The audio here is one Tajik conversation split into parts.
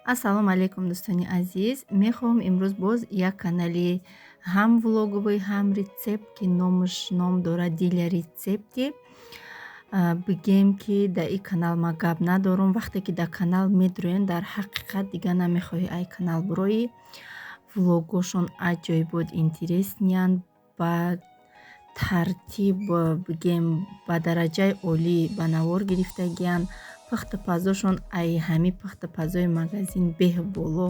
Ассалому алайкум, дӯстони азиз. Мехоҳам имрӯз боз як канали ҳам влоговый, ҳам рецепт, ки номаш ном дорад Диля Рецепти. Бигем, ки дар ин канал ма гап надорам. Вақте ки дар канал медроен, дар ҳақиқат дига намехоҳӣ ай канал бироӣ. Влогошон аҷоибот, интересный янд, ба тартиб, бигем, ба дараҷаи олӣ ба навор гирифтагиянд. Пухтупазошон ай ҳами пухтупазои магазин беҳ боло,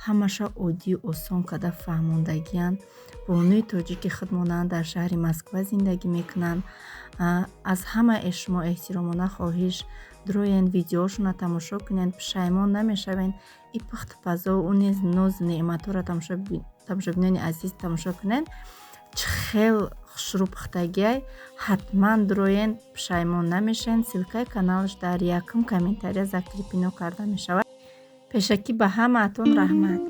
ҳамаша оддию осон карда фаҳмондагиянд. Бонуи тоҷики худмонанд, дар шаҳри Москва зиндагӣ мекунанд. Аз ҳамаи шумо эҳтиромона хоҳиш: дроен, видеошонро тамошо кунед, пушаймон намешавед. И пухтупазо, ӯ низ нозу неъматҳоро, тамошобинони азиз, тамошо кунед, чӣ хел хушрӯ пухтагиай. Ҳатман дроен, пушаймон намешавед. Ссылка и каналаш дар якум комментария закреплено карда мешавад. Пешакӣ ба ҳамаатон раҳмат.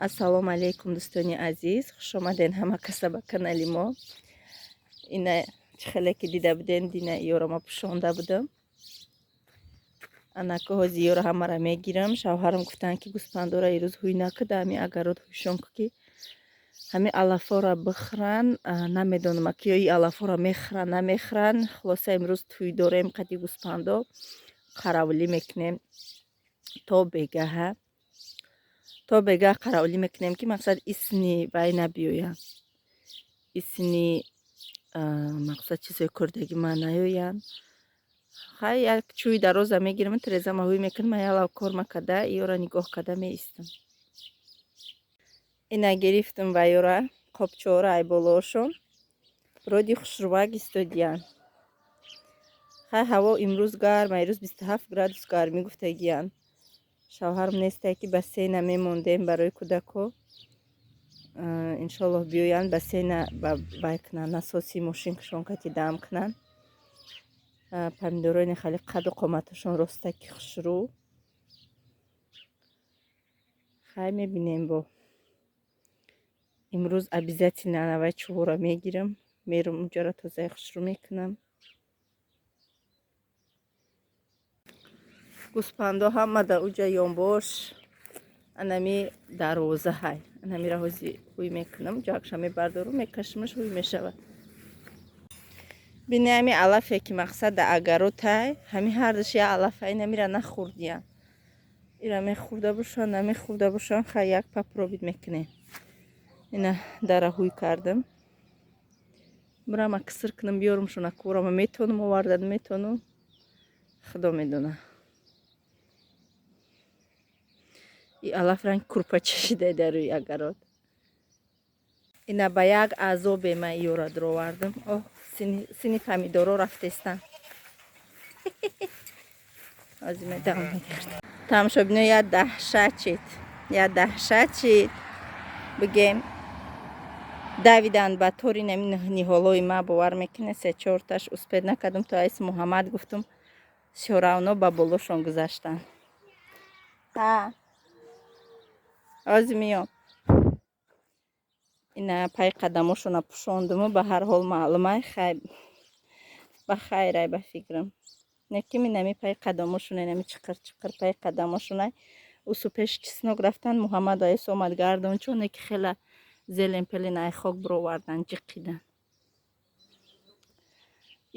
Ассалому алайкум, дӯстони азиз, хушомаден ҳама каса ба канали мо. Ина, чӣ хеле ки дида будем, дина ёро ма пӯшонда будам. Анака ҳози ёро ҳамара мегирам. Шавҳарам гуфтанд, ки гӯспандора ирӯз ҳуй накуда, ҳами агарот ҳуйшон ку, ки ҳами алафҳоро бихӯран. Намедонам, ки ё и алафҳоро мехӯран, намехӯран. Хулоса, имрӯз тӯй дорем, қади гӯспандо қаравулӣ мекунем то бегаҳа. То бегаҳ қаравулӣ мекунем, ки мақсад исни вай набиёянд, исни, мақсад, чизои кӯрдагӣ ма наёянд. Хай, як чӯи дароза мегирам, трезама ҳуй мекунам, ялав корма када, ёра нигоҳ када меистам. Ина, гирифтам ва ёра қопчора ай болоошон. Роди хушрувак истодиянд. Хай, ҳаво имрӯз гарм, ирӯз 27 градус гармӣ гуфтагиянд. Шавҳарам нестай, ки бассейна мемондем барои кӯдако. Иншоллоҳ, биёянд, бассейна вай кунанд, насоси мошинкашон кати дам кунанд. Помидорони хеле қаду қоматашон ростаки хушрӯ. Хай, мебинем. Бо имрӯз обязательно анавай чӯбора мегирам, мерум, уҷара тозаи хушрӯ мекунам. Гӯспандо ҳама дар уҷа ёнбош, анами дарвоза ҳай, анамира ҳози ҳуй мекунам, ҷакша мебардорум, мекашимаш, ҳуй мешавад. Бини, ҳами алафе, ки мақсад да агаротай, ҳами ҳардуш як алафа, инамира нахӯрдиян. Ира мехӯрда бошанд, намехӯрда бошанд, хай, як попробовать мекунем. Ина, дара ҳуй кардам. Бирама киср кунам, биёрумшона, корама метавонам оварда, наметавонам, худо медонад. И алаф ранг курпача шидай дар рӯи агарот. Ина, ба як азобе ман ёра дуровардам. Оҳ, сини помидоро рафтестанд. Ҳозир медавам, мегардам. Тамошобино, як даҳшат чид, як даҳшат чид, бигем, давиданд ба тори нами ниҳолҳои ма. Бовар мекунед, се чорташ успеть накардам, то айси Муҳаммад гуфтум, всё равно ба болошон гузаштанд. Ҳозир меём. Ина пай қадамошона пӯшондуму, ба ҳар ҳол маълумай, хай ба хайрай ба фикрам. Неким инами пай қадамошона, инами чиқир чиқир пай қадамошона. Усу пеш чеснок рафтан, Муҳаммад Аис омад гардон, чун неки хела зелен пелен ай хок бировардан, ҷиқидан.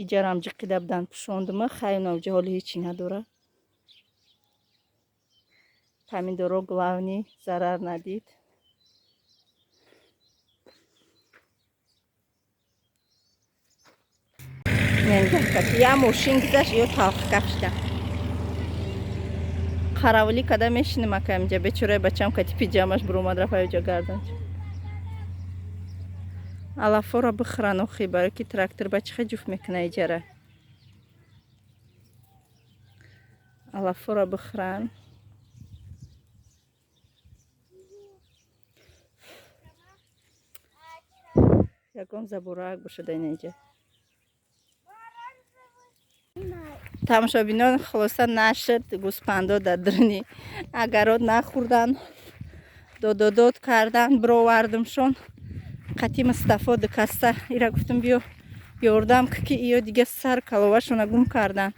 Иҷарам ҷиқида будан, пӯшондума, хай навҷа ҳоли ҳечи надора. Помидоро главный зарар надид. Я мошин гузашт, ё талх кафшида. Қаравулӣ када мешинем ака инҷа, бечораи бачам кати пиҷамаш буромад рафт аёҷа гардан. Алафоро бихӯран охи, барои ки трактор ба чихе ҷуфт мекуна иҷара. Алафоро бихӯран. Ягон забурак бошада инаҷа. Тамошобинон, хулоса нашуд, гӯспандо дар даруни агарот нахӯрдан, дододод кардан, бировардумшон. Қати Мустафо дукаста ира гуфтум биё ёрдам ки иё дига сар каловашона гум кардан.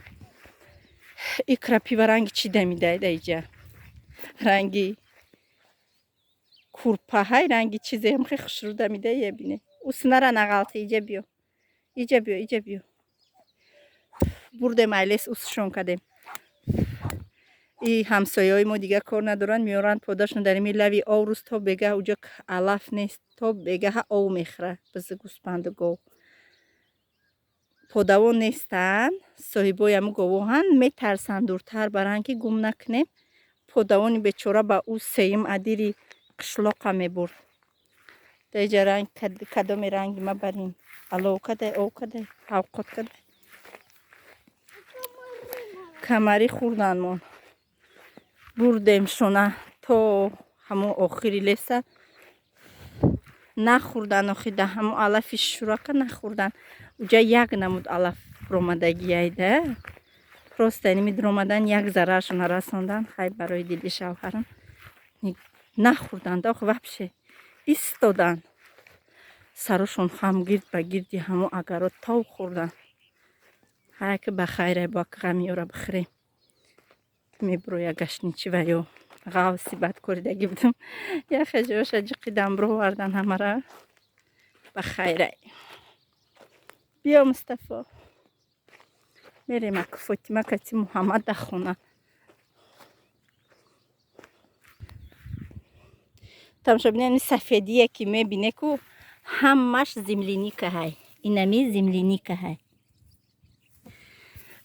И крапива ранги чӣ дамидай да иҷа? Ранги курпаҳай, ранги чизе ҳам хеле хушрӯ дамидай, ебине. Уснара нағалти, иҷа биё. Иҷа биё, иҷа биё. Бурдем айлес усшон кардем. И ҳамсояҳои мо дигар кор надоранд, меоранд подашон дар ими лави ов, рӯз то бегаҳ уҷа алаф нест, то бегаҳа ов мехӯра бизи гӯспанду гов. Подавон нестанд, соҳибои ҳаму говоҳанд, метарсанд дуртар баранд ки гум накунем. Подавони бечора ба ӯ сеюм адири қишлоқа мебурд. Дар иҷа ранг кадоми ранги ма барин? Алов кадай, ов кадай, авқот кадай. Камарӣ хӯрданмон. Бурдем шона то ҳамон охири леса нахӯрдан, охи да ҳамон алафи шурака нахӯрдан. Уҷа як намуд алаф ромадагиайда. Просто иними ромадан як зараршона расондан, хай барои дили шавҳарам. Нахӯрданд, ох вообще истодан. Сарошон хам гирд ба гирди ҳамон агаро тов хӯрдан. Ҳай ки ба хайре бо ғамиёра бихӯрем. Мебуроя гаштничи ва ё ғавси бадкоридагӣ будам. Яхе ҷоша ҷиқидан бировардан ҳамара. Ба хайрай. Биё Мустафо. Мерем аку Фотима кати Муҳаммад дар хона. Тамошобинон, сафедие ки мебине ку ҳамаш земляника ҳай. Инами земляника ҳай.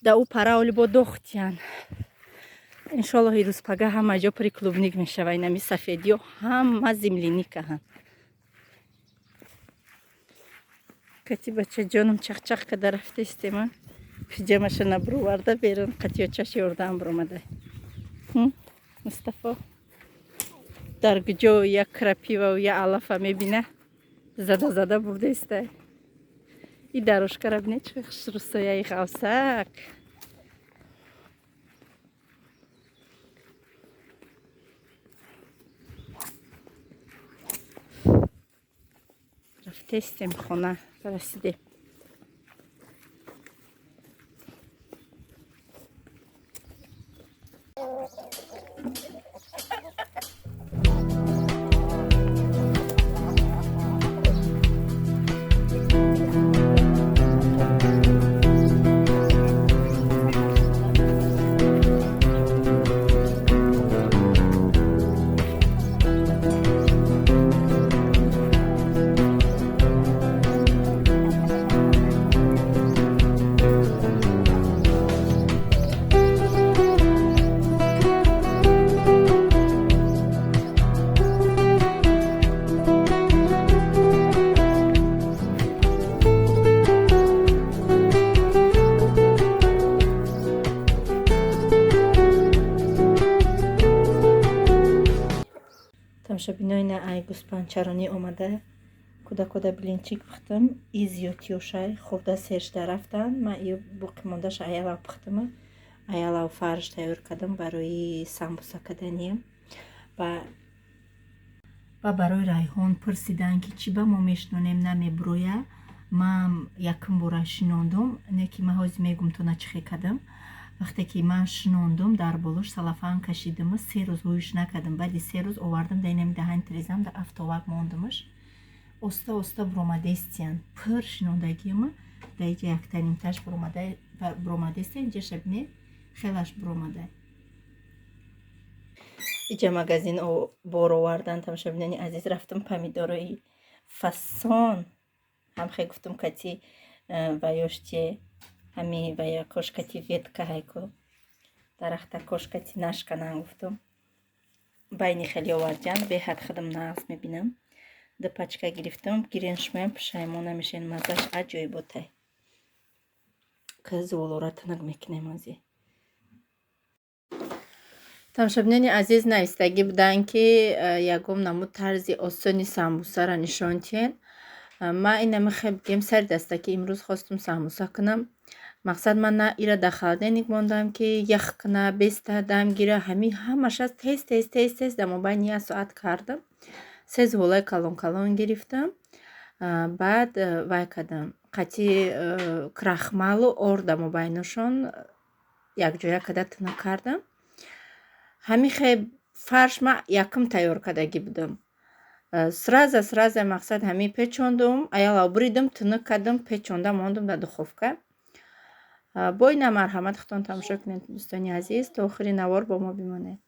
Да ӯ пара оли бо дохтиян. Иншоллоҳ ирӯз пага ҳама ҷо пури клубник мешава. Инами сафедиё ҳама земляника ҳан. Кати бачаҷоном чақчақ када рафтаистема. Пиҷамаша набуроварда берун, қатиёчаш ёрдам буромада. Мустафо дар ҷо як крапивау як алафа мебина, зада зада бурдаистай. И дарошкара бине чӣ хушрӯсояи ғавсак. Рафтестем хона, расидем. Тамошобинои на ай гӯспандчаронӣ омада, куда-куда блинчик пухтам, и зиёдтиёшай хӯрда сершда рафтан. Ман ё боқимондаша аялав пухтама, аялав фарш тайёр кардам барои самбуса кардани. Ва Ва барои Райҳон пурсиданд, ки чӣ ба мо мешинонем, намебуроя. Ман якум бора шинондум, не ки ман ҳозир мегум то на чӣ хел кардам. Вақте ки ман шинондум, дар болош салафан кашидиму 3 рӯз ҳуиш накардам. Баъди 3 рӯз овардам, дар инами даҳани тирезам дар автовак мондумаш. Оста оста буромадестиян. Пур шинондагима дар иҷа яктанимташ буромадестия, инҷаша бинед, хелаш буромада. Иҷа магазин бор овардан, тамошобинони азиз, рафтам помидорои фасон ҳамхе гуфтам, кати ваёште ҳами вая кошкати ветка ҳайко дарахта кошкати нашканан гуфтам. Байни хеле оварҷан, беҳад худам нағз мебинам. Ду пачка гирифтам, гирен, шумоям пушаймон намешен, маззаш аҷоиботай. Казуолора тинак мекунем ози. Тамошобинони азиз, навистагӣ буданд, ки ягон намуд тарзи осони самбусаро нишон диҳед. Ман инами хел бигем, сари даста ки имрӯз хостум самбуса кунам. Мақсад, ман на ира дар холодильник мондам, ки ях куна, беста дам гира, ҳамин ҳамаша тез тез тез тез дар мобайни як соат кардам. Се зуволаи калон калон гирифтам. Баъд вай кардам. Қати крахмалу орд дар мобайнашон якҷоя карда тинак кардам. Ҳамин хел фарш ман якум тайёр кардагӣ будам. Сразу сразу мақсад ҳамин печондум, аялав буридум, тинук кардам, печонда мондум дар духовка. Бо ина марҳамат, худтон тамошо кунед, дӯстони азиз, то охири навор бо мо бимонед.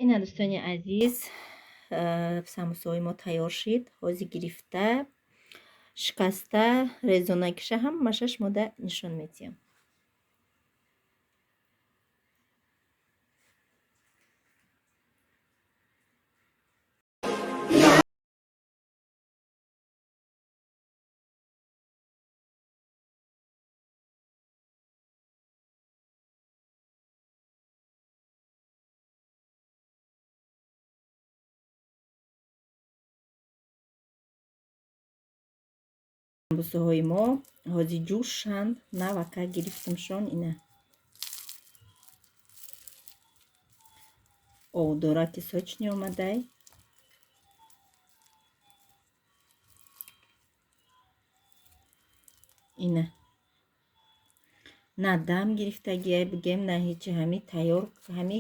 Ина, дӯстони азиз, самбусаҳои мо тайёр шид. Ҳозир гирифта, шикаста, резонакиша ҳамаша шумода нишон медиҳам. Самбусаҳои мо ҳозир ҷӯшанд, навака гирифтамшон, ина. Овдораки сочный омадай. Ина на дам гирифтагиай, бигем, на ҳечи. Ҳами тайёр, ҳами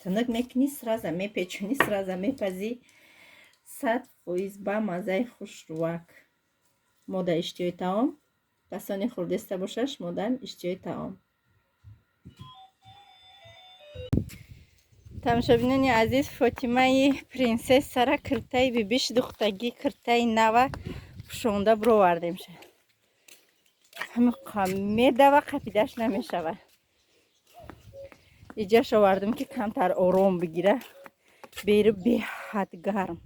тунук мекунӣ, сразу мепечонӣ, сразу мепазӣ. 100% ба маззаи хушрӯвак. Мода иштиҳои таом. Касоне хӯрдеста бошад, шумодам иштиҳои таом. Тамошобинони азиз, Фотимаи принсессара киртаи бибиш духтагӣ, киртаи нава пӯшонда бировардемша. Медава, қапидаш намешава. Иҷаш овардем, ки камтар ором бигира. Беру беҳад гарм,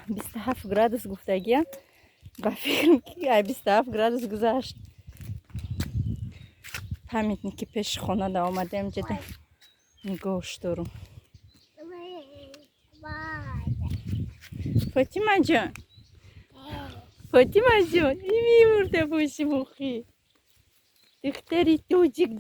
27 градус гуфтагиям. Ба фикрам, ки ай 27 градус гузашт. Памятники пеши хона да омадем, ҷада нигоҳш дорум. Фотимаҷон, Фотимаҷон, мемурда боши, мухи духтари тоҷик.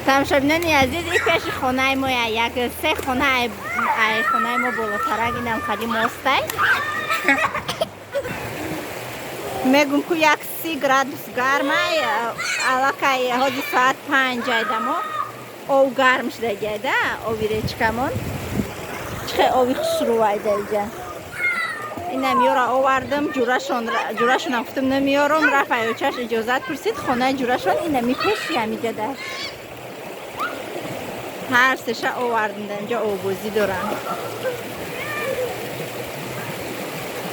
Тамошобинони азиз, и пеши хонаи мо, як се хона ай хонаи мо болотарак, инам хали мостай. Мегум, ку як 30 градус гармай аллакай. Ҳози соат 5 айдамо ов гарм шудагиайда, ови речкамон. Чихе ови хушрӯвайда иҷа. Инам ёра овардам, ҷурашонам гуфтам, намеёрам. Рафт, аёчаш иҷозат пурсид. Хонаи ҷурашон инами пеши ҳамиҷада. Ҳар сеша овардам, дар инҷо обозӣ доранд.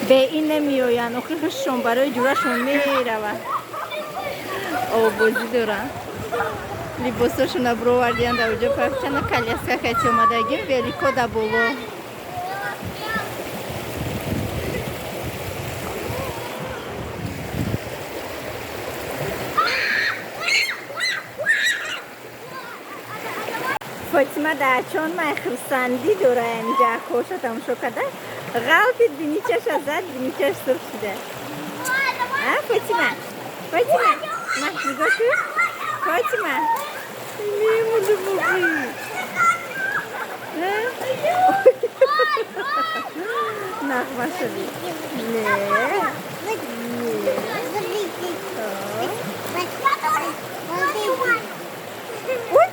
Бе ин намеоянд, охи ҳушшон барои ҷурашон меравад. Обозӣ доранд, либосошона бировардиянд, дар оҷо пафчана. Коляска кати омадагим, велико да боло. Фотима даачон май хурсандӣ дора. Инҷа акоша тамошо карда ғалтид, биничаша зад, биничаш сурх шуда. А, Фотима, Фотима, ма нигоҳ кун. Фотима, мемурду муғи. Нағма шуди? Не, не. Ой,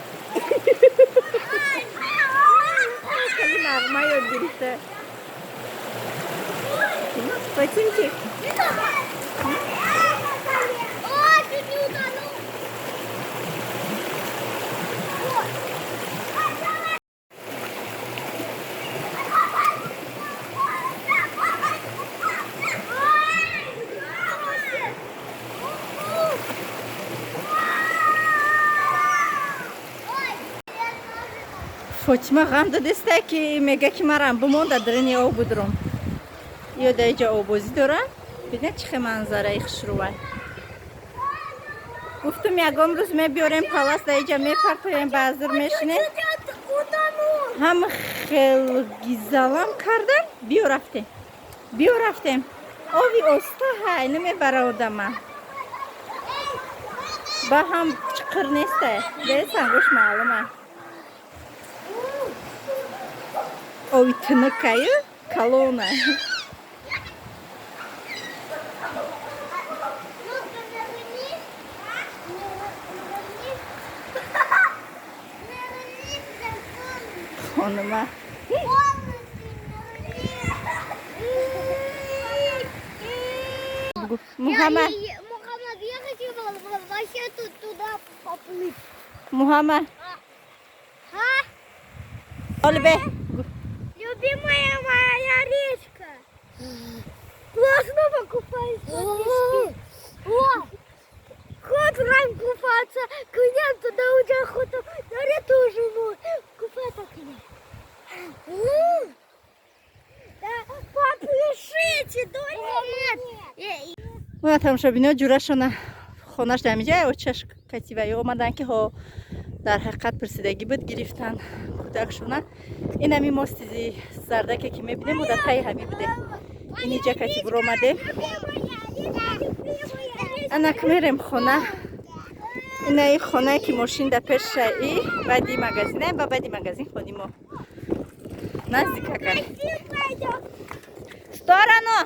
нағма ёд гирифта. Фатимчик. О, чуть не утонул. Вот. Фотима ғам додеста, ки мега, ки марам бимон, дар дарини об будурум. Ё дар иҷа обозӣ дорам. Бина, чӣ хе манзараи хушрӯвай. Гуфтум, ягон рӯз мебиёрем палас, дар иҷа мепартоем, баъзир мешинем. Ҳама хел гизалам кардам. Биё, рафтем, биё, рафтем. Ови оста ҳай, намебара одама. Ба ҳам чиқир неста, бесангош маълума. Ови тунукаю, калона. Хонума. Муҳаммад. Мухаммад, я хочу вообще тут туда поплыть. Муҳаммад. А? Олбе. Любимая моя речка. Классно покупаюсь в речке. О! Ход рам купаться. К туда уже охота. Я тоже купаться к ним. Да, попляшите, дочь. Мо тамошобино ҷурашона хонаш дар ҳамиҷа очаш кативаё омадан ки ҳо дар ҳақиқат пурсидагӣ буд гирифтан кӯдакшона. Ин ҳами мости зардаке ки мебинем мо дар таи ҳами будем. Иниҷа кати буромадем. Анак мерем хона. Инаи хонае ки мошин дар пешаи баъди магазина ба баъди магазин хони мо. Наздикака. Сторону!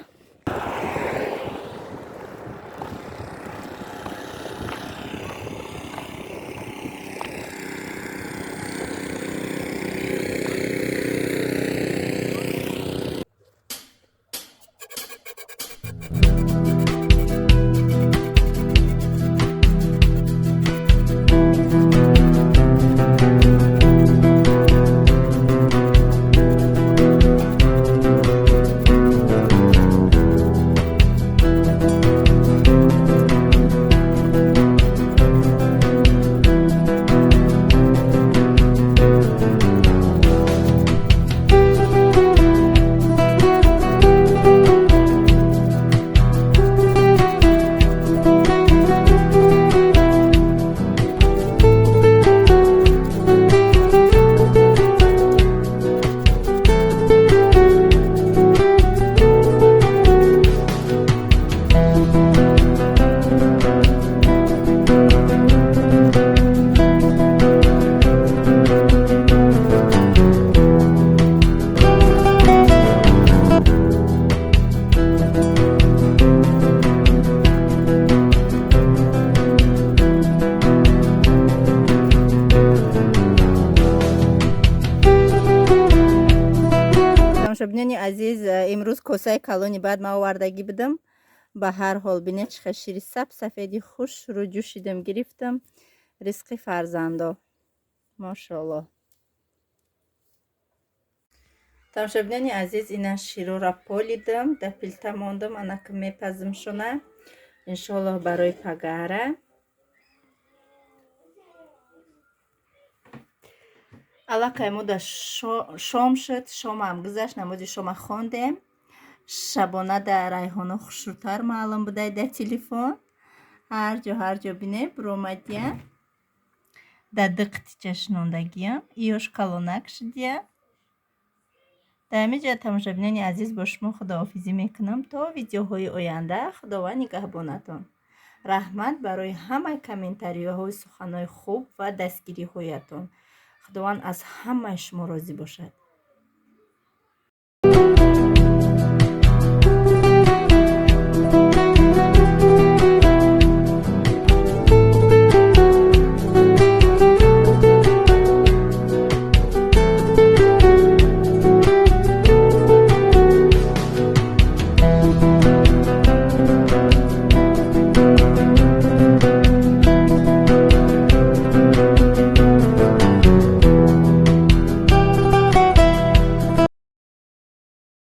Тамошобинони азиз, имрӯз косаи калони баъд ма овардагӣ будам. Ба ҳар ҳол бинед чӣ хел шири саб сафеди хушрӯ ҷӯшидам гирифтам. Ризқи фарзандо. Мошоаллоҳ. Тамошобинони азиз, ина широра полидам, дар пилта мондам, анаки мепазимшона. Иншоаллоҳ барои пагара. Аллакай мо дар шом шуд, шомам гузашт, намози шома хондем. Шабона дар Райҳоно хушрӯтар маълум будай дар телефон. Ҳар ҷо ҳар ҷо бинед буромадия. Дар ду қитича шинондагиям, иёш калонак шудия. Дар ҳамин ҷо тамошобинони азиз бо шумо худоҳофизӣ мекунам то видеоҳои оянда. Худованд нигаҳбонатон. Раҳмат барои ҳамаи комментариҳои суханҳои хуб ва дастгириҳоятон. Худованд аз ҳамаи шумо розӣ бошад.